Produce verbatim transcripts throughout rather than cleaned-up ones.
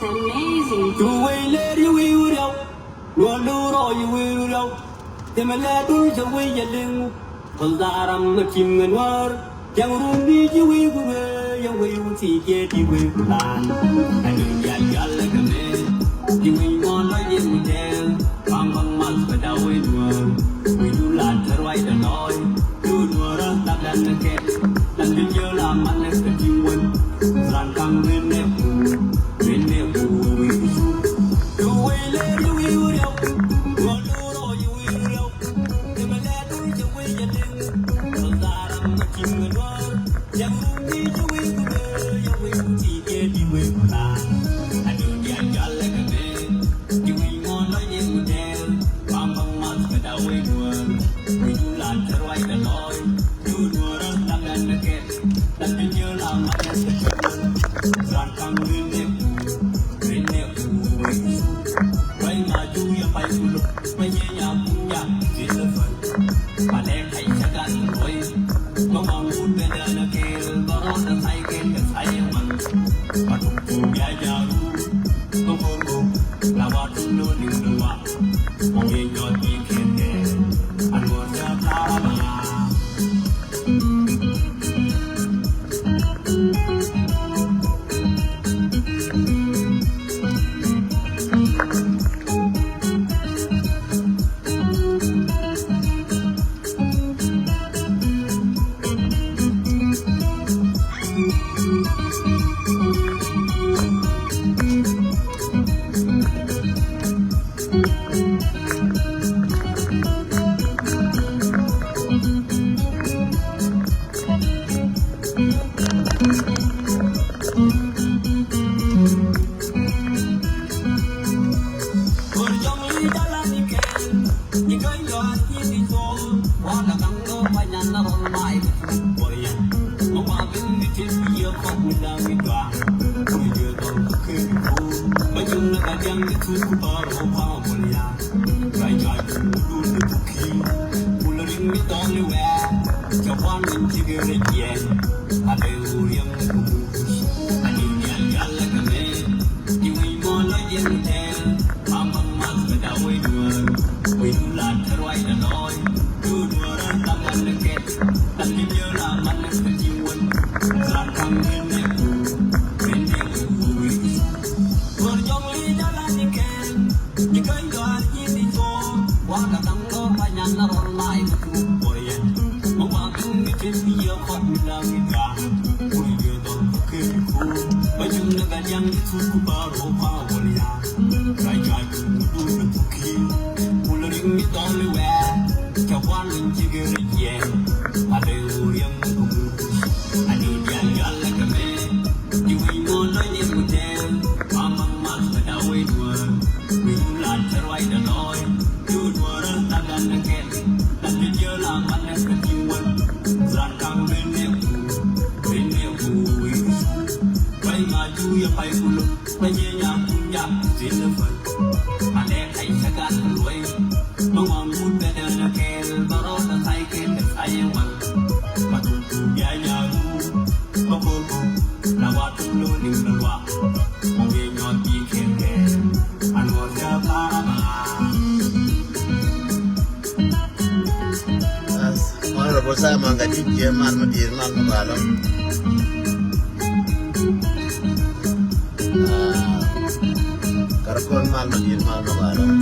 Amazing. Cu wec lɛr yɛ wec wä riaw. Nuɔr lo̱w rɔ yɛ wec wä riaw. Thimɛ lɛ dul cɛ wec yɛ liŋ. Thol dharam mɛ tim ŋɛ nuɔr. Cɛŋ run ni ci wec ku ruee yɛ wec wä ti jɛ ti wec ku laan. Ɛ ni jal jal lɛ kɛ mɛ. Ti wec ŋuɔn lɔ jɛ wec tɛɛl. Baŋ baŋ mal kɛ da wec nuɔr. Wec du la tɛr ruac dɛ lɔc. Cu nuɔrä la bɛn ni kɛn. La bi jiö la man ni kɛ ti wän. Ran kaŋ wen ni ku. Wen ni ku wec cu. Cu wec lɛ ri wec wä riaw. Nuɔr du rɔ yi wec wä riaw. Ti mɛ lɛ du jɛ wec jɛ liŋ. Thol dharam mɛ tim ŋɛ nuɔr. Cɛŋ run ni ci wec ku ruee yɛ wec wä ti jɛ ti wec ku laan. A du diaal jal lɛ kɛ mɛ. Ti wec ŋuɔn lɔ jɛ wec tɛɛl. Baŋ baŋ mal kɛ da wec nuɔr. Wec du la tɛr ruac dɛ lɔc. Cu nuɔrä la bɛn ni kɛn. La bi jiö la man ni kɛ ti wän. Ran kaŋ wen ni ku. Wen ni ku wec cu. Ruac ma cu yɛ pay ku lo̱k. Mɛ nyɛ nya kum ja ti lɛ fän. Ma lɛ kay cɛ gat luɔy. Mɛ ma ŋut bɛ dɛn a kɛɛl. Bä rɔɔdɛ thay kɛn kɛ thay ɛ wan. Ma tuk kum ja ja ru. Mɛ kor ru. La wa tuk lo liŋ dun wa. Mɛ nyɛ nyɔt bi kɛn kɛ. An ŋuɔr ja tara ma. Honorable Simon Gatwec, Jiɛ mal mi di̱i̱t mal mi gɔaa ɛlɔ̱ŋ. Ah, Karakon mal mi di̱i̱t mal mi gɔaa ɛlɔ̱ŋ.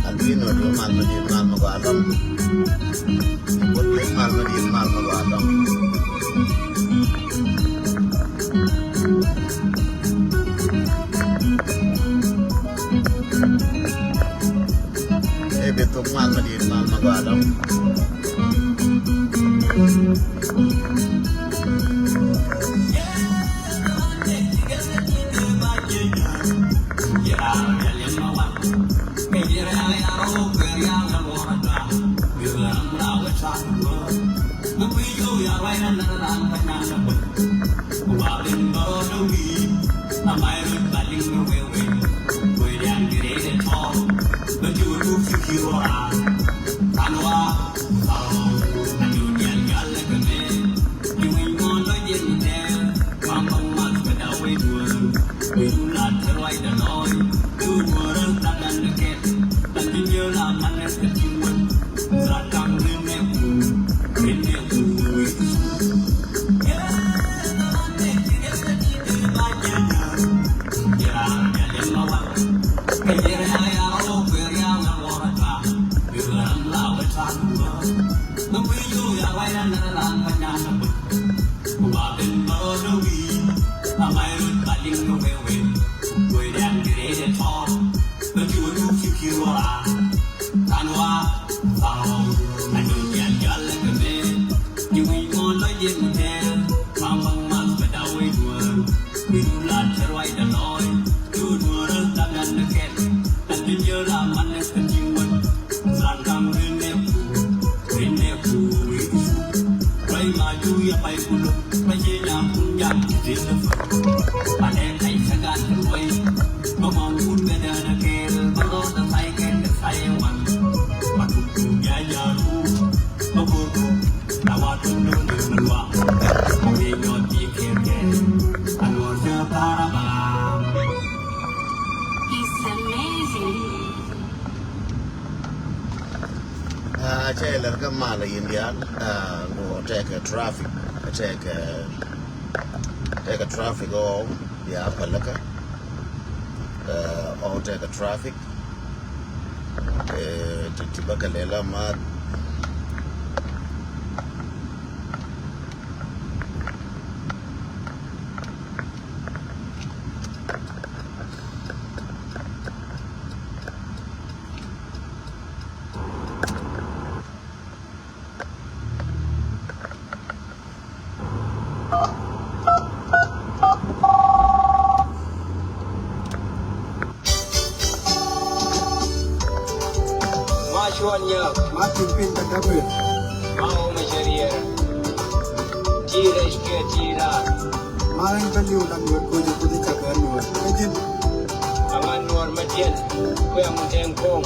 Albino Dio̱k mal mi di̱i̱t mal mi gɔaa ɛlɔ̱ŋ. Bol Dio̱k mal mi di̱i̱t mal mi gɔaa ɛlɔ̱ŋ. Ɛ bi thok mal mi di̱i̱t mal mi gɔaa ɛlɔ̱ŋ. It's amazing. Ah, cɛ lɛr kä mal in diaal, ah, ŋu tekɛ traffic, tekɛ, tekɛ traffic ɔ bia pälikä, ah, ɔ tekɛ traffic, eh, ti, ti bä kɛ lɛl a math. Ma cuɔn nyäk. Ma tin piny ka dapir. Ma wä ma cɛ riɛr. Ti rɛc kɛ ti raar. Ma ɛn bä liw la nuɔr koc a kuth i̱ cak ɛ nuɔr. Kä ji̱n. Aŋa nuɔr ma tiɛl kuɛ ŋu tɛŋ koŋ.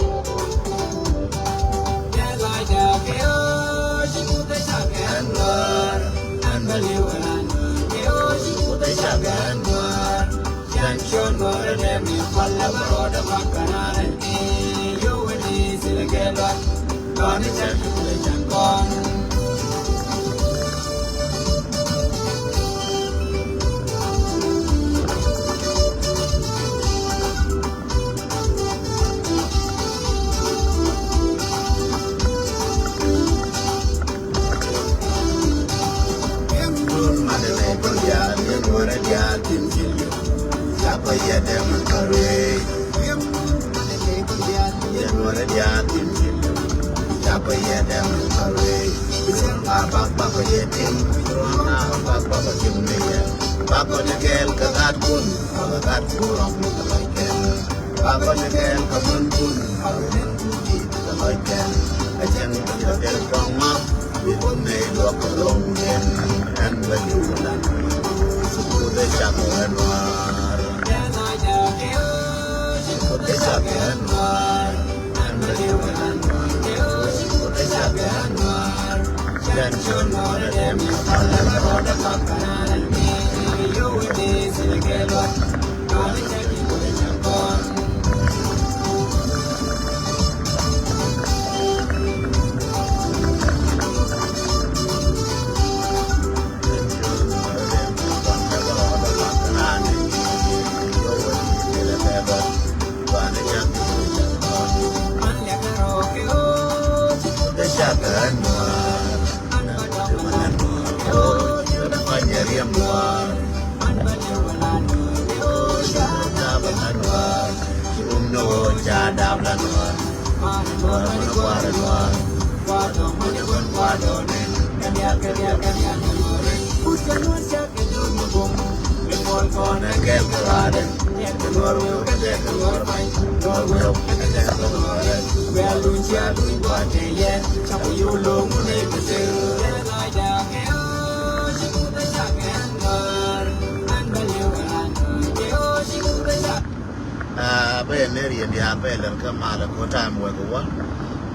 Ah, bä yɛ ner yɛn diaal bä yɛ lɛr kä mal ɛ ko̱ ta̱a̱m wek wä.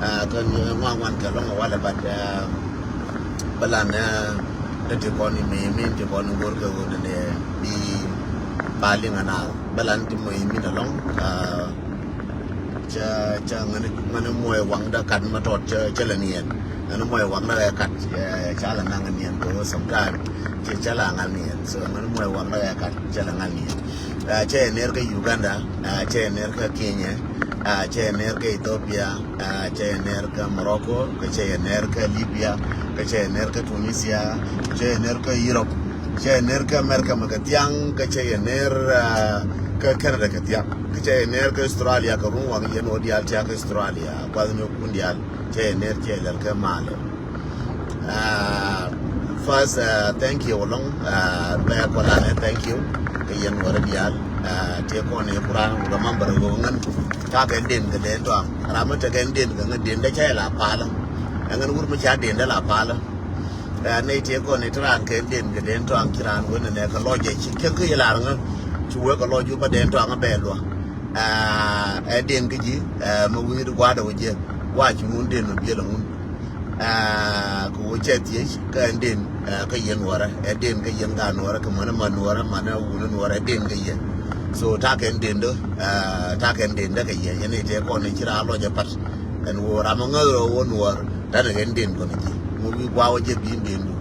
Ah, kä ŋuan ŋuan kɛ lɔŋ walɛ, but, ah, bä lan, ah, ni ti kɔn i̱ mi, mi ti kɔn i̱ go̱r kɛ ɣöö ni bi ba liŋ anaal. Bä lan ti mɔ i̱ mi na lɔŋ, ah, cä, cä ŋäni, ŋäni muɔc waŋdä kat ma tɔt cä, cä lɛ ni yɛn. Ɛn mɔc waŋdä kɛ kat, eh, ca la naŋ niɛn kɛ ɣöö sometime cɛ ca la ŋa̱l niɛn. So ɛn mɔc waŋdä kɛ kat, ca la ŋa̱l niɛn. Eh, cɛ yɛ ner kä Uganda, eh, cɛ yɛ ner kä Kenya, eh, cɛ yɛ ner kä Ethiopia, eh, cɛ yɛ ner kä Morocco, kɛ cɛ yɛ ner kä Libya, kɛ cɛ yɛ ner kä Tunisia, cɛ yɛ ner kä Europe, cɛ yɛ ner kä America mɛ kɛ thiaŋ, kɛ cɛ yɛ ner, eh, kä Canada kɛ thiaŋ, kɛ cɛ yɛ ner kä Australia kɛ run waŋ yɛn wä diaal tia kä Australia, kuath ni kun diaal. Cɛ yɛ ner cɛ yɛ lɛl kɛ mal. Ah, first, ah, thank you lɔŋ, ah, bɛ kɔlanɛ thank you. Kɛ yɛn wärä diaal, ah, tiɛ kɔn yɛ kuran wä mambar wä ŋän. Ka kɛ den kɛ den tɔaŋ. Ram mi te kɛ den kɛ ŋä den dɛ cɛ yɛ la palä. Ɛ ŋän wur mi ca den dɛ la palä. Ah, nɛ tiɛ kɔn yɛ ti ran kɛ den kɛ den tɔaŋ ci ran wä nɛ nɛ kɛ lɔc jɛ ci kɛ kɛ yɛ lar ŋä. Ci wä kɛ lɔc wä ba den tɔaŋ bɛ luä. Ah, ɛ den kä ji̱, ah, mi wi̱i̱ di gua̱a̱dɛ wä jɛ. Wa ci ŋun den wä biɛl ŋun. Ah, kɛ wä cɛ thiec kä ɛn den, ah, kä yɛn nuɔrɛ. Ɛ den kä yɛn gaat nuɔrɛ, kä mänä män nuɔrɛ, mänä wunä nuɔrɛ, ɛ den kä yɛn. So ta̱a̱ kɛn den dä, ah, ta̱a̱ kɛn den dä kɛ yɛn. Yɛn i̱ tëë kɔn i̱ ci raa lɔc ɛ pat. Ɛn wä ram ŋäth rɔ wä nuɔr, ta̱a̱ ni kɛn den kɔn i̱ ji̱. Ŋu wi̱i̱ gua̱a̱ wä jɛ bi̱i̱n den du.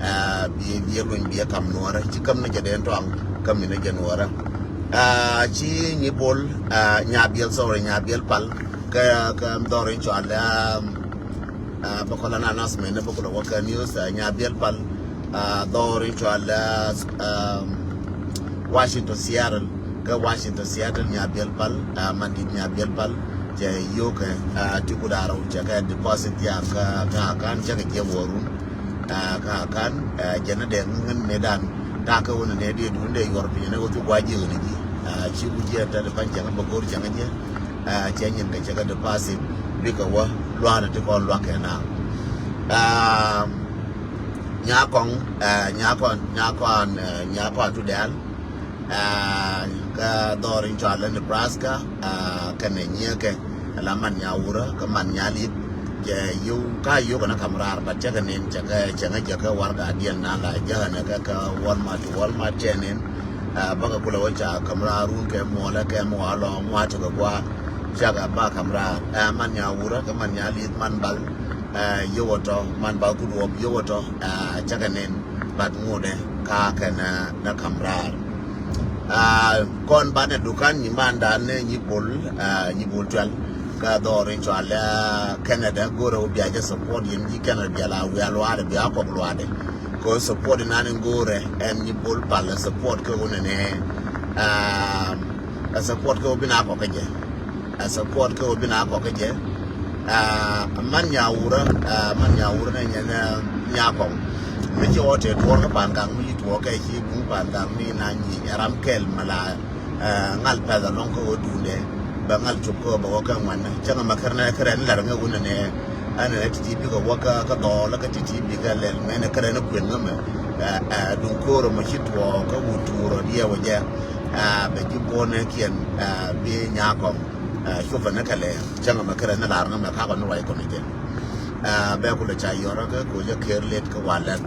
Ah, biɛ, biɛ luny biɛ kam nuɔrɛ. Ci käm ni jɛ den tɔaŋ, käm ni jɛ nuɔrɛ. Ah, ci nyi bol, ah, nya biɛl, sorry, nya biɛl pal. Kä, kä dhɔr in cual, ah, ah, bä kɔlä na announcement ni bä kɔlä wä kä news, ah, nya biɛl pal, ah, dhɔr in cual, ah, um, Washington Seattle, kä Washington Seattle nya biɛl pal, ah, man dit nya biɛl pal, cɛ yokɛ, ah, ti ku da̱rä cɛ kɛ deposit ya kä, kä akan cɛ kɛ jɛ wä run, ah, kä akan, ah, jɛ ni dɛ ŋän ni dan, ta̱a̱ kä wä ni nɛ di dun dɛ yuɔr piny ni wä ti gua ji̱ ɣä ni ji̱, ah, ci ku jiɛ tɛ di pan cɛ kɛ bä go̱r cɛ kɛ jɛ. Ah, cɛ nyin kɛ cɛ kɛ deposit bikɛ wä luaanɛ ti kɔn lua̱k kɛ na. Ah, nyakɔŋ, ah, nyakɔn, nyakɔn, ah, nyakɔn tu dɛl. Ah, kä dhɔr in cual Nebraska, ah, kɛnɛ nyiekɛ la man nya wurä kä man nya lith. Cɛ yio̱w ka yio̱w kɛ na kam raar, but cɛ kɛ nin cɛ kɛ, cɛ ŋä jɛ kɛ warga diɛn na la jɛ kɛ nɛ kɛ, kɛ Walmart, Walmart cɛ nin. Ah, bä kɛ kulɛ wä ca kam raar run kɛ muɔlɛ kɛ muɔ alɔ muɔ a tekɛ gua̱a̱. Cakɛ ba kam raar. Ah, man nya wurä kɛ man nya lith man bal. Ah, yio̱w wä tɔ man bal ku duɔp yio̱w wä tɔ. Ah, cakɛ nin bat ŋudɛ ka kɛ nɛ, nɛ kam raar. Ah, kɔn banɛ dukan nyi man dan nɛ nyi bol, ah, nyi bol tuɛl. Kä dhɔr in cual, ah, Canada, go̱rɛ wä bia jɛ support yɛn ji̱ Canada bia la wiaa luaadɛ, bia kɔk luaadɛ. Kɛ support inan in go̱rɛ ɛn nyi bol pal support kɛ wä nɛnɛ. Ah, support kɛ wä bin a kɔk kɛ jɛ. Ah, support kɛ wä bin a kɔk kɛ jɛ. Ah, man nya wurä, ah, man nya wurä nɛ nyɛ nɛ nya kɔk. Mi ci wä tɛ tuɔr kɛ pan kaŋ mi ci tuɔr kɛ ci buŋ pan kaŋ mi na nyi ram kɛl mala. Ah, ŋal pɛth alɔŋ kä ɣöö duundɛ bɛ ŋal cop kä bɛ wä kä ŋuan. Cäŋ ɛmɛ kärɛ nɛ kärɛ ni lar ŋä wunɛ nɛ. Ɛn ɛ ti̱ti̱ bikɛ wä kä dhɔɔl kä ti̱ti̱ bikɛ lɛl mɛn ɛ kärɛ ni kuën ŋä mɛ. Ah, ah, duŋ ko̱r ɛmɔ ci tuɔɔk kä wut tuur ɔ diɛɛw ɔ jɛ. Ah, bɛ ji̱ buɔ̱n ɛ kiɛn, ah, bi nyakɔm. Ah, copɛ ni kɛ lɛ cäŋ ɛmɛ kärɛ ni lar ŋä mɛ kakɔ ni ruac kɔn jɛ. Ah, bɛ kulɛ ca yɔrä kä koc ɛ ker let kä walɛn.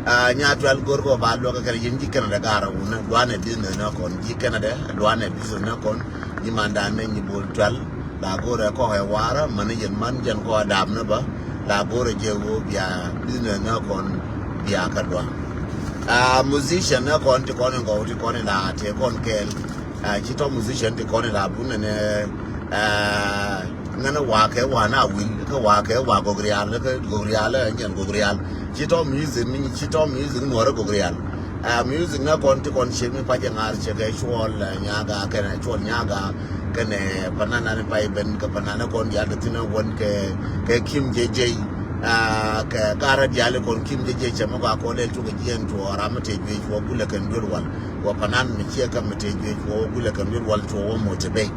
Ah, nya tual gor kɔ ba luɔk kɛ kɛn yin ji̱ Canada garɛ wunä duanɛ business nä kɔn ji̱ Canada duanɛ business nä kɔn ji̱ mandan nɛ nyi bol tual. La gorɛ kɔ ɛ warä mani yin man jɛn kɔ dam nä ba la gorɛ jɛ wo bia business nä kɔn bia kɛ dua. Ah, musician nä kɔn ti kɔn in gɔw ti kɔn in la te kɔn kɛɛl. Ah, ci tɔ musician ti kɔn in la bun nɛ, ah, ŋänä wakɛ wa na wil kä wakɛ wa gɔk rial kä gɔk rial ɛ nyɛn gɔk rial. Ci tɔ music mi ci tɔ music nuɔrɛ gɔk rial. Ah, music nä kɔn ti kɔn ciek mi pacɛ ŋa̱r ciek kɛ cuɔl, ah, nyaga kɛnɛ cuɔl nyaga kɛnɛ panan nani pay ben kɛ panan nä kɔn dial ti thin ɛ wän kɛ, kɛ Kim J J. Ah, kɛ garä dial kɔn Kim J J cɛ mi gɔaa kɔn lɛl cukɛ jiɛn cuɔ ram mi tɛ juec cuɔ bulɛ kɛn duel wal. Wä panan mi ciɛ kä mi tɛ juec cuɔ wä bulɛ kɛn duel wal cuɔ wä motivate.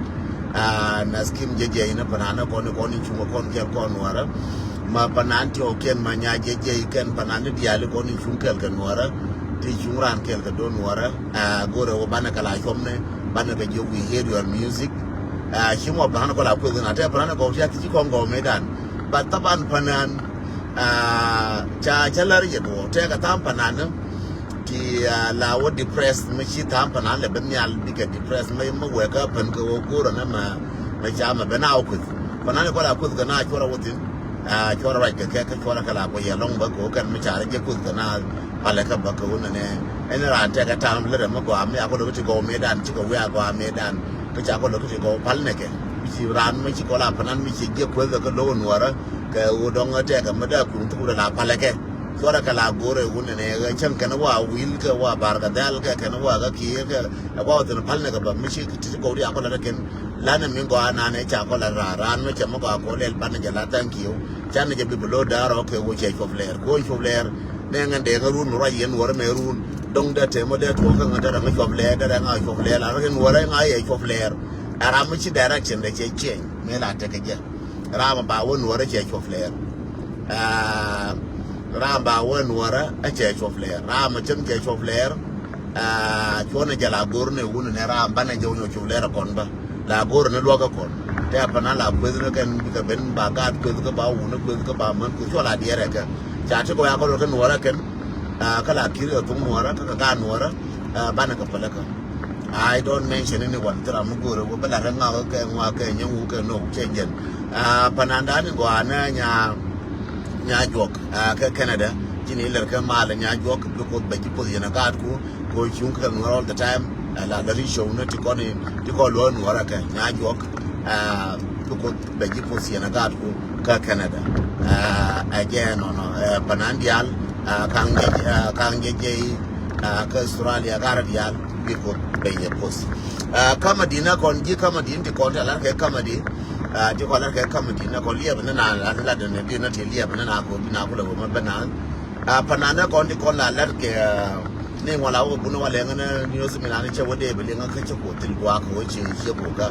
Ah, nath Kim J J inä panan nä kɔn kɔn in cuŋ kɔn kɛl kɔn nuɔrä. Ma panan ti ɔ kɛn ma nya J J kɛn panan ni dial kɔn in cuŋ kɛl kɛ nuɔrä. Ti cuŋ ran kɛl kɛ don nuɔrä. Ah, gorɛ wä banɛ kɛ la cuɔmnɛ banɛ kɛ jɛ we hear your music. Ah, ci mɔ panan kɔ la kueth na tɛ panan kɔ ti a ti ci kɔn gɔw me dan. But taban panan, ah, ca ca lär yɛ duɔ tɛ kɛ tam panan. Ti, ah, la wä depressed mi ci tha̱a̱ŋ panan lɛ ben nhial bikɛ depressed mi mi wɛɛkä pän kɛ wä go̱rä nɛ mɛ, mɛ ca mɛ ben a wä kueth. Panan kɔ la kueth kɛ na cuɔrɛ wä thin. Cuɔrɛ ruac kɛ kɛ, kä cuɔrɛ kɛ la kuɔ yɛ lɔŋ bä kɛ wä kɛn mi carɛ jɛ kuth kɛ na palɛ kɛ bä kɛ wä nɛnɛ. Ɛn raan tɛkɛ tam lärɛ mi gɔaa mi akɔ lokä ti gɔw mëëdan cikɛ wiaa gɔaa mëëdan. Kä ca kɔ lokä ti gɔw pal nɛkɛ mi ci raan mi ci kɔ la panan mi ci jɛ kueth kɛ lokä nuɔrä kɛ wä dɔŋ tɛkɛ mi dee kuŋ thuk rɛ la palɛ kɛ. Cuɔrɛ kɛ la go̱rɛ wä nɛnɛ ɣä cäŋ kɛn wa wil kɛ wa bar kɛ dhɛl kɛ kɛn wa kɛ kiir kɛ ɛ wa wä thin pal nɛkɛ bä mi ci ti gɔw di akɔ lärɛ kɛn. Lanɛ mi gɔaa nanɛ ca kɔ la raar raan mɛ cɛ mi gɔaa kɔ lɛl banɛ jɛ la thank you. Canɛ jɛ bi bi lo̱o̱ daar ɔ kɛ wä cɛ cuɔp lɛɛr kɛ wä cuɔp lɛɛr. Nɛ ŋɛn dee ŋä run mi ruac yɛn nuɔrɛ mɛ run do̱ŋ dee tɛmɔ dee tuɔɔk kä ŋä dee rɛ ŋä cuɔp lɛɛr dee rɛ ŋä cuɔp lɛɛr la rɛ nuɔrɛ ŋa yɛ cuɔp lɛɛr. Ɛ ram mi ci direction dee cɛ change mɛ la tekɛ jɛ. Ram ba wä nuɔrɛ cɛ cuɔp lɛɛr. Ram ba wä nuɔrɛ ɛ cɛ cuɔp lɛɛr ram mi cɛm cɛ cuɔp lɛɛr. Cuɔnɛ jɛ la go̱r ni wun ni ram banɛ jɛ wun cuɔp lɛɛr kɔn bä. La go̱r ni luɔk kɔn tɛ pana la kueth ni kɛn bikɛ ben ba gaat kueth kä ba wun kueth kä ba män kueth cuɔ la diɛrɛ kɛ. Ca ti kɔ ya kɔ lɔ kɛ nuɔrɛ kɛn. Kä la kir kɛ thum nuɔrɛ kä kɛ gaat nuɔrɛ. Banɛ kɛ pälɛ kɛ. I don't mention anyone. Thira mi go̱o̱rɛ wä bä lat ŋak kɛ ŋuak kɛ nyɛ wu kɛ no cɛ jɛn. Pananda ni gɔaa nɛ nya nya juɔk kɛ Canada. Ci ni lɛr kɛ mal nya juɔk because bɛ ji̱ poth yɛn a gaat ku ko cuŋ kɛ nuɔr all the time. La lɛr i̱ show ni ti kɔn in ti kɔn luɔ nuɔr kɛ nya juɔk because bɛ ji̱ poth yɛn a gaat ku kɛ Canada. Ɛ jɛ nɔnɔ panan dial kaŋ jɛ kaŋ jɛ jɛ kä Australia gaat dial. Bi Kuoth bɛ yɛ poth. Ɛ, comedy nɛ kɔn ji̱ comedy ti kɔn ti a lat kɛ comedy. Ɛ, ti kɔn lat kɛ comedy nɛ kɔn liɛp ni na lat lat ni bi na ti liɛp ni na ko bi na kulɛ wä ma bɛ na. Ɛ, panan nɛ kɔn ti kɔn la lat kɛ ni ŋuala wä bun wa lɛŋ ni news mi na ni cɛ wä dee bi liŋ kä cɛ ko thil gua ko cɛ cɛ ko ka.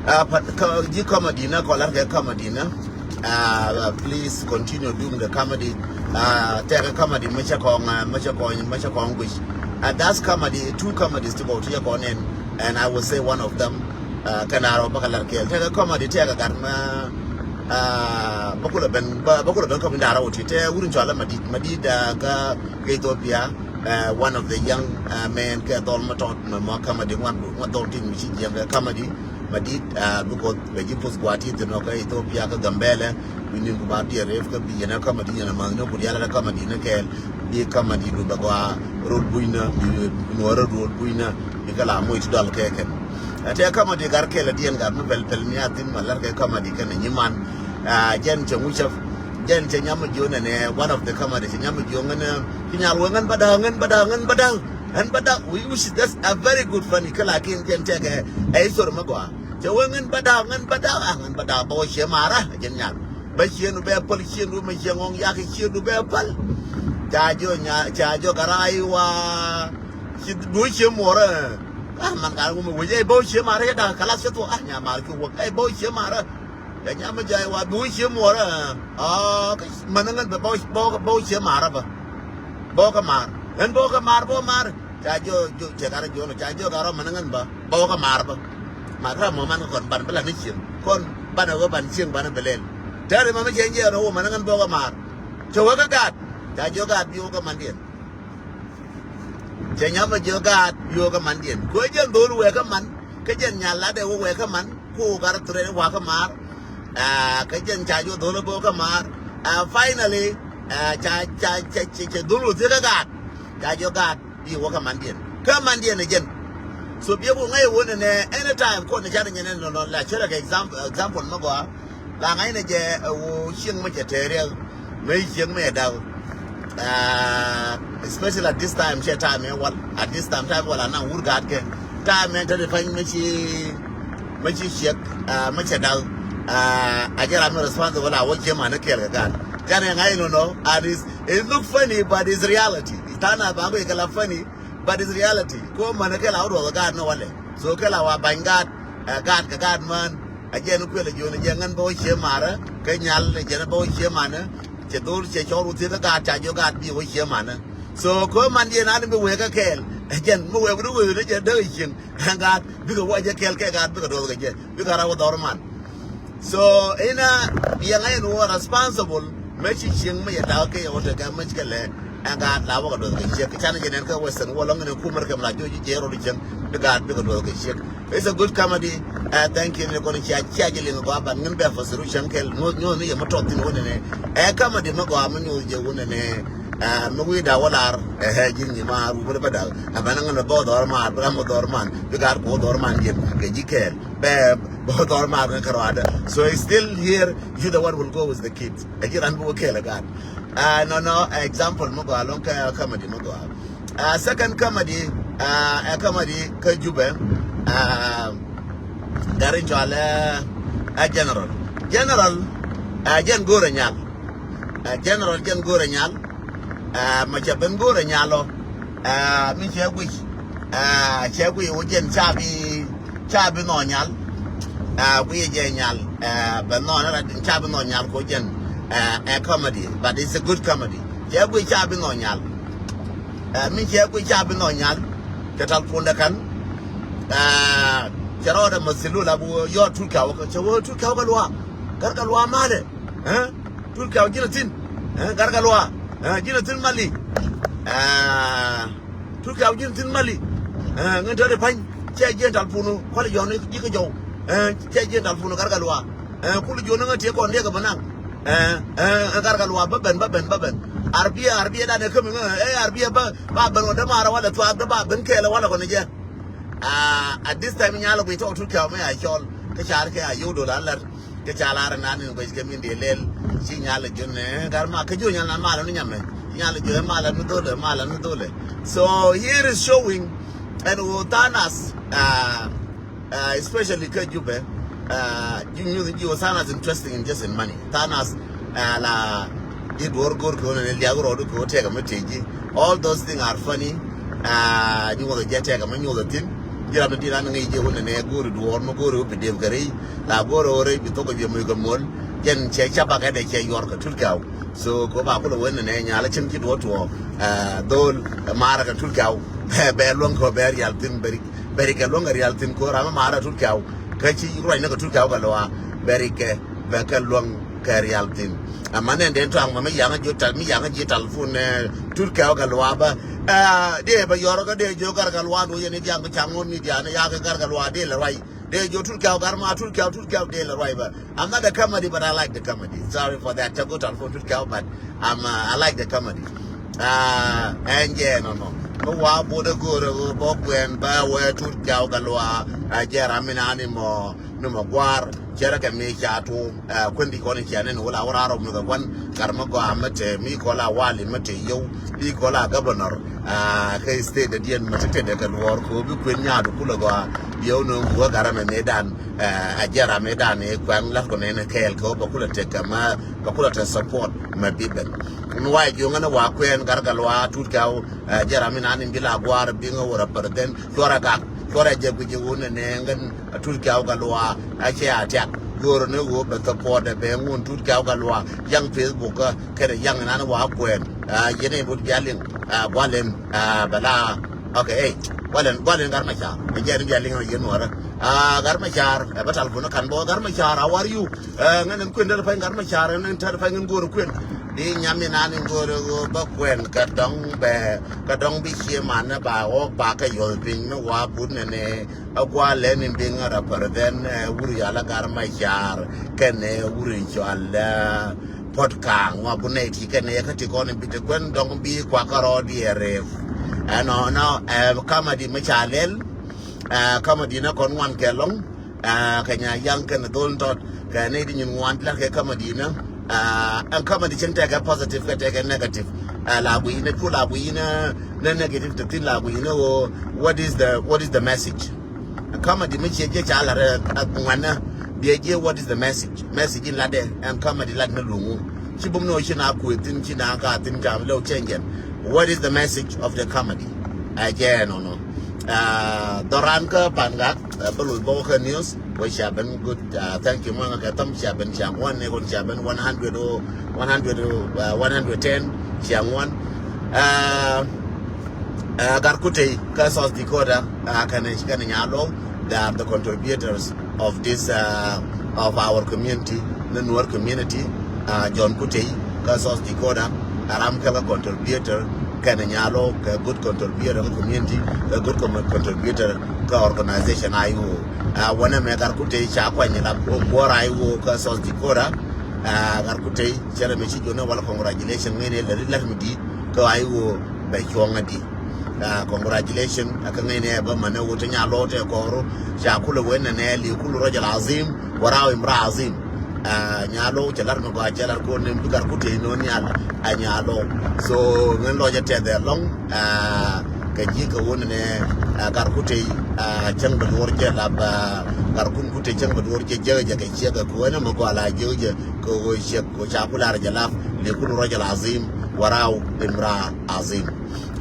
Ɛ, pa ji̱ comedy nɛ kɔn lat kɛ comedy nɛ. Uh, please continue doing the comedy. Uh, tɛkɛ comedy mi cɛ kɔŋ mi cɛ kɔŋ mi cɛ kɔŋ guic. And that's comedy, two comedies ti kɔŋ ti cɛ kɔŋ nɛn. And I will say one of them. Kɛn a rɔ bä kɛ lar kɛɛl tɛkɛ comedy tɛkɛ gat ma bä kulɛ ben bä kulɛ ben comedy da rɔ ti tɛ wur in cɔalɛ Madit Madit da ka Ethiopia. One of the young men kɛ dhɔl ma tɔt ma comedy ŋuan ŋuan dhɔl ti mi ci jiɛm kɛ comedy. Madit because bɛ ji̱ poth gua̱a̱t ti thin ɔ kä Ethiopia kä Gambɛlɛ. Wi̱n ni̱n ku ba diɛ rep kä bi yɛn ɛ comedy yɛn ɛ ma̱th ni ku dial ɛ comedy ni kɛɛl. Bi comedy du bɛ gɔaa rol bui̱nä bi nuɔrä rol bui̱nä bi kä la moc ti dɔl kɛ kɛn. Ɛ tɛ comedy gar kɛɛl ɛ diɛn gar mi pɛl pɛl mi a thin ma lär kɛ comedy kɛn ɛ nyiman. Jɛn cɛ ŋucä jɛn cɛ nyam mi jiö nɛnɛ one of the comedy cɛ nyam mi jiö ŋän ki nyal wee ŋän bädä ŋän bädä ŋän bädä. Ŋän bädä which is that's a very good funny kä lakin jɛn tɛkɛ ɛ history mi gɔaa. Cɛ wee ŋän bädä ŋän bädä a ŋän bädä bä wä ciɛ marä jɛn nyal. Bä ciëndu bɛ päl ciëndu mɛ ciɛ ŋɔŋ yak ciëndu bɛ päl. Ca jiɔ nya ca jiɔ garay wa. Ci duɔ cië muɔrä. A man ka wumɛ wec ɛ bä wä cië marä cɛ da̱k kalas cɛ thuɔ a nya mar cu wäk ɛ bä wä cië marä. Cɛ nya mɛ jay wa duɔ cië muɔrä. A kä män ŋän bɛ bä wä cië marä bä. Bä wä kä mar ɣän bä wä kä mar bä wä mar. Ca jiɔ jiɔ cɛ karä jiɔ nɔ ca jiɔ karä män ŋän bä bä wä kä mar bä. Mar kä mɔ man kä kɔn ban bä la ni cieŋ kɔn ban a wä ban cieŋ ban a bɛ lɛl. Tɛri ma mi cieŋ jiɛ nɔ wä män ŋän bä wä kä mar. Cɛ wä kä gaat ca jiɔ gaat bi wä kä mandiɛn. Cɛ nyam a jiɔ gaat bi wä kä mandiɛn kɛ wä jɛn dhol wɛ kä man. Kä jɛn nyal lat ɛ wä wɛ kä man. Ku gat threat wa kä maar. Kä jɛn ca jɔ dhol bä kä maar. Finally ca ca ca ca dhol wä thiek kä gaat. Ca jɔ gaat bi wä kä mandiɛn kä mandiɛn ɛ jɛn. So biɛ ku ŋäc wä nɛ nɛ anytime kɔn ca ni nyɛ nɛ nɔ nɔ la cɛ rɛ kɛ example mɛ gɔaa. La ŋa̱cnɛ jɛ ɛ ɣöö cieŋ mi cɛ tɛɛr riɛk mi cieŋ mi ɛ da̱k. Especially at this time cɛ time ɛ wal at this time time wal anaŋ wur gaat kɛ time ɛ te ti pany mi ci mi ci ciek mi cɛ da̱k. A jɛ ram mi responsible a wä cieŋ man ni kɛɛl kɛ gaat. Jɛn ɛ ŋa̱c nɔnɔ and is it look funny but is reality. Tha̱a̱ŋ na ba guic kɛ la funny. But it's reality. Ko män kɛ la wä duɔth gaat ni walɛ. So kɛ la wa bany gaat ɛ gaat kɛ gaat män. Ɛ jɛn kuël ɛ jiön ɛ jɛ ŋän bä wä cie marä. Kɛ nyal ɛ jɛn bä wä cie manä. Cɛ dhor cɛ cɔr wä thiek kä gaat ca jiɔ gaat bi wä cie manä. So ko man diɛn an bi wek kä kɛɛl ɛ jɛn mi wek bi wek ni jɛ däk ɛ cieŋ. Ɛ gaat bikɛ wä jɛ kɛɛl kɛ gaat bikɛ duɔth kɛ jɛ bikɛ ra wä dhɔr man. So inä biɛŋ a in wä responsible. Mɛ ci cieŋ mɛ yɛ da̱k kɛ yɛ wä tekɛ mɛ ci kɛ lɛ. Ɛn gaat la wä kɛ duɔth kɛ ciek. Kɛ canɛ jɛ nɛn kä Western World lɔŋ ni kumär kɛm la joc ji̱ jɛ rɔ di cieŋ. Bi gaat bikɛ duɔth kɛ ciek. It's a good comedy. Thank you ni kɔn cia cia jɛ liŋ gɔaa ban ŋin bɛ fasiru cieŋ kɛl. Nyuɔth nyuɔth ni yɛ mɛ tɔth thin wä nɛnɛ. Ɛ comedy mɛ gɔaa mɛ nyuɔth jɛ wä nɛnɛ. Mɛ wi̱i̱ da̱k wä lar. Ɛ ji̱n nyi maar wä bä da̱k. Ɛ bɛ na ŋin bɛ bä dhɔr maar bɛ ram bä dhɔr man. Bi gaat kɛ wä dhɔr man jɛ kɛ ji̱ kɛɛl. Bɛ bä dhɔr maar ŋɛ kɛ rɔadɛ. So it's still here. You the one will go with the kids. Ɛ ji̱ ran bi wä kɛɛl ɛ gaat. Nɔnɔ example mi gɔaa lɔŋ kä comedy mi gɔaa. Second comedy ɛ comedy kä Jubɛ. Gari cɔal ɛ General. General ɛ jɛn go̱o̱rɛ nyal. Ɛ General jɛn go̱o̱rɛ nyal. Ɛ mɛ cɛ ben go̱o̱rɛ nyal ɔ. Ɛ mi cɛ guic. Ɛ cɛ guic wä jɛn ca bi ca bi nhɔk nyal. Ɛ guic jɛ nyal. Ɛ bɛ nhɔk ni rat ca bi nhɔk nyal ko jɛn. Ɛ comedy, but it's a good comedy. Cɛ guic ca bi nhɔk nyal. Ɛ mi cɛ guic ca bi nhɔk nyal. Cɛ tal pundɛ kan. Ɛ cɛ rɔɔdɛ mɛ thilu la bi wä yɔɔt Turkey wä cɛ wä Turkey wä kɛ luaak. Kar kɛ luaak malɛ. Ɛ Turkey wä ji̱n a thin. Ɛ kar kɛ luaak. Ɛ ji̱n a thin mali. Ɛ Turkey wä ji̱n a thin mali. Ɛ ŋän te ri pa̱ny cɛ jiɛn tal punu kualɛ yɔɔn ji̱ kä jɔw. Ɛ cɛ jiɛn tal punu kar kɛ luaak. Ɛ kul jiɔn ŋä tiɛ kɔn diɛ kɛ bä naŋ. Ɛ ɛ kar kɛ luaak bä ben bä ben bä ben. Arbiɛ arbiɛ danɛ kämi ŋä ɛ arbiɛ bä ba ben wä dämaarä walɛ thuaak dä ba ben kɛɛlɛ walɛ kɔn jɛ. At this time nyalɛ guic tɔk Turkey mɛ a cɔl kä car kɛ a yio̱w dol a lär. Kä ca lar nan in guec kɛ min diɛ lɛl ci nyal jun ɛ gar ma kä jun nyal nan malɛ ni nyamɛ. Ci nyal jun malɛ ni dholɛ malɛ ni dholɛ. So here is showing ɛn ɣöö tha̱a̱ŋ nath especially kä Jubɛ. Ji̱ nyuth ji̱ ɣöö tha̱a̱ŋ nath interesting in just in money. Tha̱a̱ŋ nath la ji̱ duɔ̱ɔ̱r go̱o̱r kɛ ɣöö nɛ liak rɔɔdu kɛ ɣöö tɛkɛ mi tëë ji̱. All those things are funny. Ji̱ ŋuɔth jɛ tɛkɛ mi nyuɔth thi̱n. Ji̱ ram ni di̱t an ŋäc jɛ wun nɛ go̱o̱ri duɔ̱ɔ̱r mi go̱o̱ri wä bi dëëp kɛ rɛy la go̱o̱ri wä rɛy bi thok kɛ jɛ moc kɛ muɔ̱l. Jɛn cɛ ca bakɛ dɛ cɛ yuɔr kɛ Turkey. So kɛ wä ba kulɛ wen nɛ nyal cin ci duɔ̱ɔ̱r tuɔɔk. Dhol marɛ kɛ Turkey bɛ luäŋ kɛ bɛ rial thi̱n bɛ ri kɛ luäŋ kɛ rial thi̱n kɛ wä ram mi marɛ Turkey. Kä ci ruac ni kɛ Turkey kɛ luaak bɛ ri kɛ bɛ kɛ luäŋ kɛ rial thi̱n. Ama nɛn den tɔaŋ ma mi yaŋä ji̱ tal mi yaŋä ji̱ tal fun Turkey kɛ luaak bä. Diɛ bɛ yɔrɔ kä diɛ jiök gar kɛ luaak duɔ̱c yɛn i̱ diaŋ kɛ caŋ ŋun mi diaŋ ni yakɛ gar kɛ luaak diɛ lɛ ruac. Diɛ jiök Turkey kɛ gar ma Turkey Turkey diɛ lɛ ruac bä. I'm not a comedy but I like the comedy. Sorry for that. Cɛ go̱ tal fun Turkey but I'm I like the comedy. Ɛn jɛ nɔnɔ mi wa bot a go̱r a bä kuɛn bä wɛ Turkey kɛ luaak. Ɛ jɛ ram mi nani mɔ. Ni mɛ gua̱a̱r cɛ rɛ kɛ mi ca tuum. Kuën di kɔn in cia nɛn wä la wä raar ɔ mi kɛ gua̱n kar mi gɔaa mi te mi kɔl a wali mi te yio̱w bi kɔl a governor. Kɛ state dɛ diɛn mi te te dɛ kɛ luɔɔr kɛ wä bi kuën nyaat kulɛ gɔaa. Yio̱w ni wä gar mɛ mi dan a jɛra mi dan i̱ kuɛn lat kɔ nɛn kɛɛl kɛ wä bɛ kulɛ te kɛ mɛ bɛ kulɛ te support mɛ bi ben. Mi wa jiöŋä ni wa kuɛn gar kɛ luaak Turkey. Jɛra mi nan in bi la gua̱a̱r bi ŋä wä rɛ pɛr then cuɔrɛ gak cuɔrɛ jɛ guic wun nɛ nɛ ŋän. Turkey kɛ luaak a cɛ a tiak. Go̱o̱r ni ɣöö bɛ support ɛ bɛ ŋun Turkey kɛ luaak yaŋ Facebook kɛ kɛnɛ yaŋ nan wa kuɛn. Yɛn in bot bia liŋ gualɛn bɛ la. Okay, ey gualɛn gualɛn gar ma car ɛ jɛ ni bia liŋ ɛ yɛn nuɔrɛ. Gar ma car ɛ bä tal kun kan bɔ gar ma car a war yu. Ŋän in kuën dɛr pany gar ma car in tɛr pany in go̱o̱r kuën. Di nyam in an in go̱o̱r bä kuɛn kɛ dɔŋ bɛ kɛ dɔŋ bi cie man ba ɣɔk ba kɛ yɔth piny mi wa but nɛnɛ. A gua lɛn in bi ŋä rɛ pɛr then wur yal a gar ma car kɛnɛ wur cɔal puɔt kaŋ wa bu nɛy ti kɛnɛ kä ti kɔn in bi ti kuɛn dɔŋ bi kua kä rɔ diɛ rep. Ɛnɔnɔ ɛ kamadi mi ca lɛl. Kamadi ni kɔn ŋuan kɛ lɔŋ. Kɛ nya yaŋ kɛn dhol tɔt kɛ nɛy di nyin ŋuan ti la kɛ kamadi ni. Ɛn kamadi cin tɛkɛ positive kɛ tɛkɛ negative. La gui ni ku la gui ni ni negative ti thin la gui ni wo. What is the what is the message? Comedy mi cie jɛ ca lat ɛ ŋuanä. Biɛ jɛ what is the message? Message in latdɛ ɛn comedy lat ni luŋu. Ci bum ni wä ci na kuɛ thin ci na ka thin cam lɛw change ɛn. What is the message of the comedy? Ɛ jɛ ɛnɔnɔ. Dhɔran kä pan gak bä luth bä wä kä news. Wä cia ben good. Thank you muɔ̱ŋ kɛ thɔm cia ben cia ŋuan ni kun cia ben one hundred o one hundred o one hundred ten cia ŋuan. Gar Kutey kä South Dakota kɛnɛ kɛnɛ Nyalɔw. They are the contributors of this of our community, the Nuer community. John Kutey kä South Dakota, a ram kɛ kä contributor kɛnɛ nyalo kɛ good contributor kä community, kɛ good com- contributor kä organization I O. A wɛnɛ mɛ Gat Kutey ca kuany la kuɔr I O kä South Dakota. A Gat Kutey cɛ rɛ mɛ ci jɔnɛ wala congratulation ŋɛn ɛ lɛ ri lɛr mi di kä I O bɛ cuɔŋ a di. A congratulation a kä ŋɛn ɛ bä mɛ nɛ wut nyalo tɛ kɔru ca kulɛ wɛn nɛ nɛ li kulu rajal azim. Warau imra azim. A nyalo cɛ lar mi gɔaa cɛ lar ko ni bi Gat Kutey nɔ nial a nyalo. So ŋän lɔcɛ tɛth ɛ lɔŋ. A kɛ ji̱ kɛ wun ni a Gat Kutey a cäŋ bɛ luɔr jɛ lap a Gat Kun Kutey cäŋ bɛ luɔr jɛ jɛ jɛ kɛ ciɛ kɛ ko ni mi gɔaa la jɛ jɛ kɛ ko ciɛ ko ca ku lar jɛ lap li kulu rajal azim. Warau imra azim.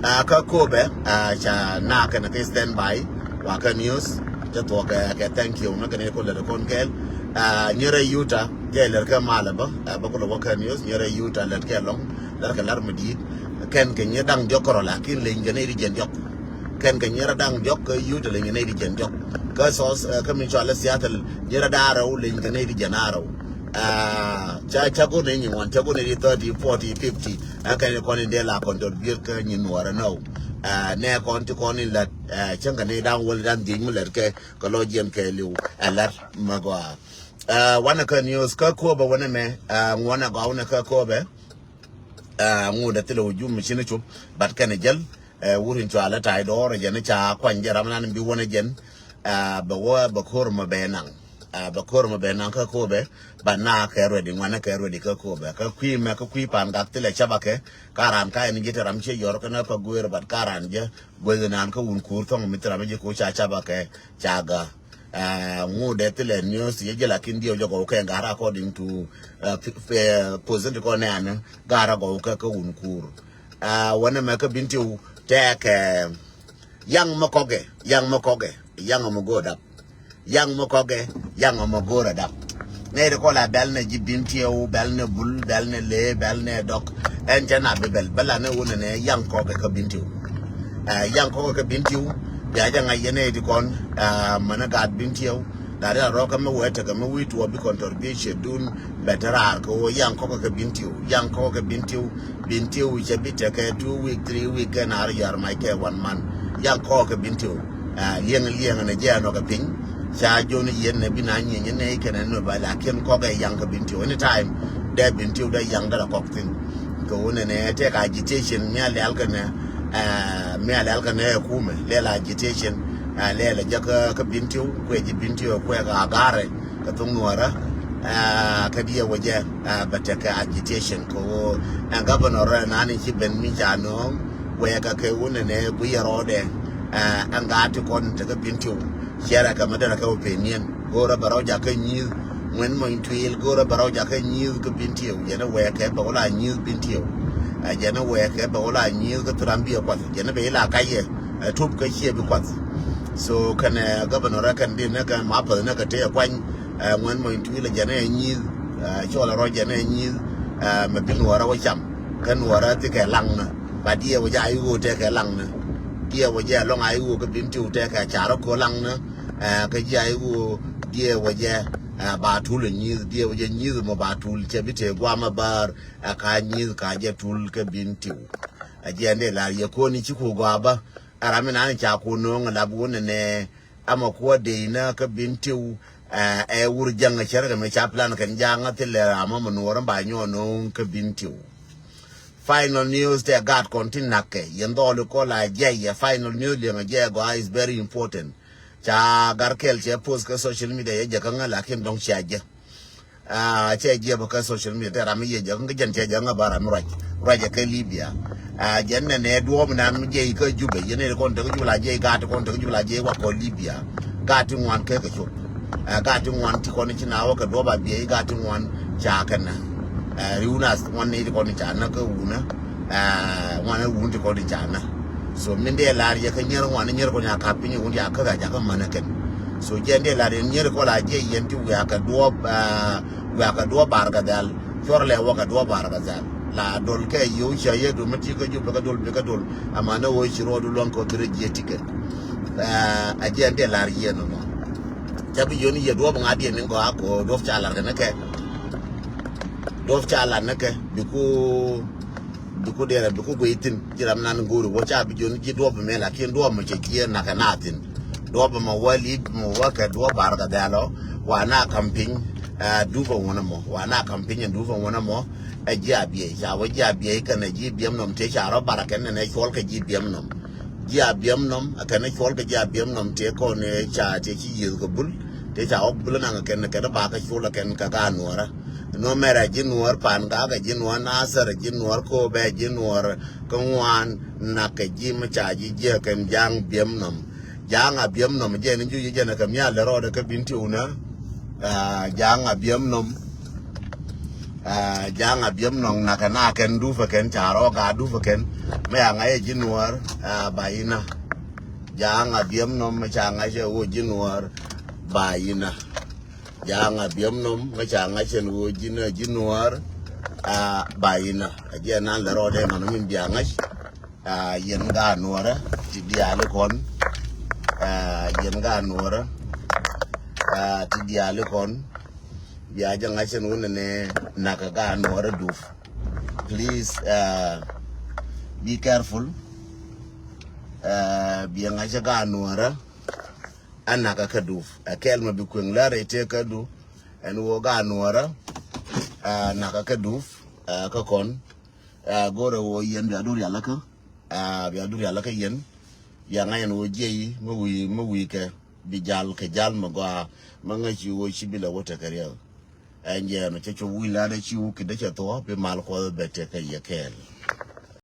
A kä Kobɛ a ca na kɛn kɛ stand by. Wa kä news cɛ thuɔk kɛ kɛ thank you na kɛn kɛ ko lɛ kɔn kɛl. A nyerɛ yuta kɛ lɛ kɛ malɛ bä a bä ko lɛ wä kä news nyerɛ yuta lɛ kɛ lɔŋ lɛ kɛ lar mi dit. Kɛn kɛ nyɛ daŋ jɔk kɔrɔ lakin lɛ nyɛ nɛ di jɛn jɔk. Kɛn kɛ nyɛ daŋ jɔk kɛ yuta lɛ nyɛ nɛ di jɛn jɔk. Kä South kä mi cɔal Seattle nyɛ daŋ arɛw lɛ nyɛ nɛ di jɛn arɛw. A ca ca ko nɛ nyi wan ca ko nɛ di thirty, forty, fifty. Ɛn kɛn kɔn in dee la kɔn dɔr bier kä nyi nuɔrɛ nɔw. A nɛ kɔn ti kɔn in lat a cäŋ kɛ ni daŋ wäl daŋ dhiec mi lɛt kɛ kɛ lɔ jiɛn kɛ liw a lat ma gɔaa. A wanɛ kä news kä Kobɛ wanɛ mɛ a ŋuɔnɛ gɔaa wanɛ kä Kobɛ. A ŋudɛ thilɛ wä jum mi cini cup bat kɛn jɛl. A wur in cualɛ tay dɔɔr jɛn ca kuany jɛ ram nan bi wanɛ jɛn. A bɛ wä bɛ kor mɛ bɛ naŋ. A bɛ kor mɛ bɛ naŋ kä Kobɛ. Bat na kɛ ruɛdi ŋuanɛ kɛ ruɛdi kä Kobɛ kä kui mɛ kä kui pan gak thilɛ cabakɛ. Ka ran ka ɛn ji̱ te ram ciɛ yɔr kä na pa guer bat ka ran jɛ. Gueth nan kä wun kur thɔŋ mi thil ram ji̱ ko ca cabakɛ ca ga. A ŋudɛ thilɛ news yɛ jɛ lakin diɛw jɛ gɔw kɛ gat according to a position ti kɔ nɛɛni gat a gɔw kɛ kä wun kur. A wanɛ mɛ kä Bintiu tɛkɛ yaŋ mɛ kɔkɛ yaŋ mɛ kɔkɛ yaŋ mɛ go̱o̱r dap. Yaŋ mɛ kɔkɛ yaŋ mɛ go̱o̱r dap. Nɛ ri kɔ la bɛl nɛ ji̱ Bintiu bɛl nɛ bul bɛl nɛ lee bɛl nɛ dɔk. Ɛn cɛ na bi bɛl bɛl la nɛ wunɛ nɛ yaŋ kɔkɛ kä Bintiu. A yaŋ kɔkɛ kä Bintiu bia jɛ ŋa̱c yɛn nɛ ti kɔn. A mɛnɛ gat Bintiu la ri la rɔk kä mi wee tekɛ mi wi̱i̱ tuɔ bi contribution dun. Bɛ te raar kɛ woo yaŋ kɔkɛ kä Bintiu yaŋ kɔkɛ kä Bintiu. Bintiu cɛ bi tekɛ two week three week kɛ naar yɔr mac kɛ one month. Yaŋ kɔkɛ kä Bintiu. A liɛŋ liɛŋ ni jɛ anɔ kɛ piny. Ca jon yɛn ni bi na nyieny ni kɛn ni ba lakin kɔkɛ yaŋ kä Bintiu anytime. Dɛ Bintiu dɛ yaŋ dɛ la kɔk thin. Kɛ woo ni ni tɛk agitation mi a lɛl kɛ ni. A mi a lɛl kɛ ni kumɛ lɛl agitation. A lɛl jɛ kä Bintiu kuɛ ji̱ Bintiu kuɛ ka agare. Kɛ thok nuɔrä. A kä diɛ wä jɛ a bɛ tekɛ agitation kɛ woo. Ɛn governor ɛn an ci ben mi ca nööŋ wɛɛkɛ kɛ wun ɛnɛ guiyɛ rɔɔdɛ. A ɛn gaat ti kɔn tekɛ Bintiu. Ciɛrɛ kɛ mi derɛ kɛ opinion go̱o̱rä bɛ rɔw jakä nyi̱i̱th. Ŋuɛn mɔny tuil go̱o̱rä bɛ rɔw jakä nyi̱i̱th kä Bintiu jɛn ɛ wɛɛkɛ bɛ wä la nyi̱i̱th Bintiu. A jɛn ɛ wɛɛkɛ bɛ wä la nyi̱i̱th kä thil ram biɛ kuath jɛn ɛ bɛ ila kacɛ. Ɛ tup kä ciɛ bi kuath. So kɛnɛ governor ɛ kɛn di nɛ kɛ ma päth nɛ kɛ tëë kuany. Ɛ ŋuɛn mɔny tuil ɛ jɛn ɛ nyi̱i̱th. Ɛ cɔl ɛ rɔc jɛn ɛ nyi̱i̱th. Ɛ mɛ bi nuɔɔrɛ wä cam kɛ nuɔɔrɛ thikɛ laŋnä. Ba diɛ wä jɛ a i̱ ɣöö tɛkɛ laŋnä. Diɛ wä jɛ ɛlɔŋ a i̱ ɣöö kä Bintiu tɛkɛ carä köö laŋnä. Ɛ kä ji̱ a i̱ ɣöö diɛ wä jɛ ɛ ba tul ɛ nyi̱i̱th diɛ wä jɛ nyi̱i̱th mɔ ba tul cɛ bi tëë guam ɛ bäär. Ɛ ka nyi̱i̱th ka jɛ tul kä Bintiu. Ɛ jɛ ɛn dee lar yɛ kööni ci ku gɔaa bä. Ɛ ram mi nani ca ku no̱o̱ŋ ɛ lap wun ɛnɛ. Ama kuɔ dee inä kä Bintiu. Ɛ ɛ wur jäŋ ɛ cär kɛ mi ca plan kɛn ja̱a̱ŋ ɛ thilɛ ram ama nuɔɔr in ba nyuɔ no̱o̱ŋ kä Bintiu. Final news tɛ gaat kɔn ti na̱kɛ yɛn dhɔɔli kɔ la jɛy yɛ final news liɛŋ ɛ jɛy gɔaa is very important. Ca gar kɛl cɛ post kä social media yɛ jɛ kä ŋä lakin dɔ̱ŋ cia jɛ. A cɛ jiɛ bä kä social media tɛ ram mi yɛ jɛ kä jɛn cɛ jɛ ŋä ba ram mi ruac ruac ɛ kä Libya. A jɛn nɛ nɛ duɔɔm nan mi jɛ ikä Jubɛ yɛn nɛ kɔn tek Jubɛ la jɛ ikä ti kɔn tek Jubɛ la jɛ iwak kɔ Libya. Gaat ti ŋuan kɛ kɛ cop. A gaat ti ŋuan ti kɔn ici na wä kɛ duɔɔm a biɛ ikä ti ŋuan ca kɛ nɛ. A riw na ŋuan ni ti kɔn ica nä kä wunä. A ŋuan ni wun ti kɔn ica nä. So min dee lar yɛ kä nyier ŋuan ni nyier kɔn ya kap piny wun ya kä ga jakä mänä kɛn. So jɛ dee lar yɛ nyier kɔ la jɛ yɛn ti wiakɛ duɔɔp a wiakɛ duɔɔp bar kɛ dhal. Cɔr lɛ wakɛ duɔɔp bar kɛ dhal la dol kɛ yow cɛ yɛ dol mi ti kä jop kä dol bi kä dol. Ama ni wä ci ruɔdu luɔn kɔ thirɛ jiɛ tikɛ. A jɛ dee lar yɛ nɔ mɔ. Ca bi yoni yɛ duɔɔp ŋa diɛ ni gɔ a kɔ duɔɔp ca lar kɛ ni kɛ. Duɔ̱p ca lat ni kɛ, biku, biku derɛ, biku guiy thi̱n. Ji̱ ram nan go̱o̱ri wä ca bi jiɔn ji̱ duɔ̱p mɛ, lakin duɔ̱p mɛ cɛ jiɛ nakɛ na thi̱n. Duɔ̱p mɛ wä lip mɛ wä kɛ duɔ̱p bar kɛ dhɛl ɔ. Wa na kam piny, ɛ, dup ɛ wunɛ mɔ. Wa na kam piny ɛ dup ɛ wunɛ mɔ. Ɛ ji̱ a biey, ca wä ji̱ a biey kɛn ɛ ji̱ biɛm nɔm tëë ca rɔ bar kɛn nɛ cuɔl kɛ ji̱ biɛm nɔm. Ji̱ a biɛm nɔm, ɛ kɛn ɛ cuɔl kɛ ji̱ a biɛm nɔm tëë kɔn ɛ ca tëë ci yieth kɛ bul. Tëë ca wä bul naŋ ɛ kɛn, kɛn ɛ ba kɛ cuɔl ɛ kɛn kɛ ka nuɔrɛ. Nuɔmɛr ɛ ji̱ nuɔɔr pan gak ɛ ji̱ nuɔɔr nasɛr ɛ ji̱ nuɔɔr koop ɛ ji̱ nuɔɔr kä ŋuan nak ɛ ji̱ mi ca ji̱ jiɛ kɛn ja̱a̱ŋ biɛm nɔm. Ja̱a̱ŋ a biɛm nɔm jɛ ni juc jɛ ni kɛ mial lɛ rɔɔdɛ kä bin tiw nä. Aa, ja̱a̱ŋ a biɛm nɔm. Aa, ja̱a̱ŋ a biɛm nɔm nak ɛ na kɛn dupä kɛn ca rɔɔk a dupä kɛn. Mi a ŋa̱c ɛ ji̱ nuɔɔr, aa, ba inä. Ja̱a̱ŋ a biɛm nɔm mi ca ŋa̱c ɛ ɣöö ji̱ nuɔɔr ba inä. Ja̱a̱ŋ a biɛm nɔm mi ca ŋa̱c ɛn ɣöö ji̱n ɛ ji̱ nuɔɔr, aa, ba inä. Ɛ jɛ nan lɛ rɔɔdɛ nɔn min bia ŋa̱c. Aa, yɛn gaat nuɔɔrä ti diaali kɔn. Aa, yɛn gaat nuɔɔrä. Aa, ti diaali kɔn. Bia jɛ ŋa̱c ɛn ɣöö nɛnɛ nakä gaat nuɔɔrä dup. Please, aa, be careful. Aa, bia ŋa̱c ɛ gaat nuɔɔrä. A nakä kä dup. Ɛ kɛl mɛ bi kueŋ lär ɛ tëë kä dup. Ɛn ɣöö gaat nuɔɔrä. Aa, nakä kä dup. Aa, kä kɔn. Aa, go̱rɛ ɣöö yɛn bia du rialikä. Aa, bia du rialikä yɛn. Bia ŋa̱c ɛn ɣöö jiɛc mi wi̱i̱, mi wi̱i̱ kɛ bi jal kɛ jal mi gɔaa. Mi ŋäc ci ɣöö ci bi lɛ wä tekɛ riɛk. Ɛn jɛ ɛn ɔ cɛ cop wi̱i̱ lat ɛ ci wä ki̱dä cɛ thuɔ̱ɔ̱ bi mal kuɔth bɛ tekɛ yɛ kɛɛl.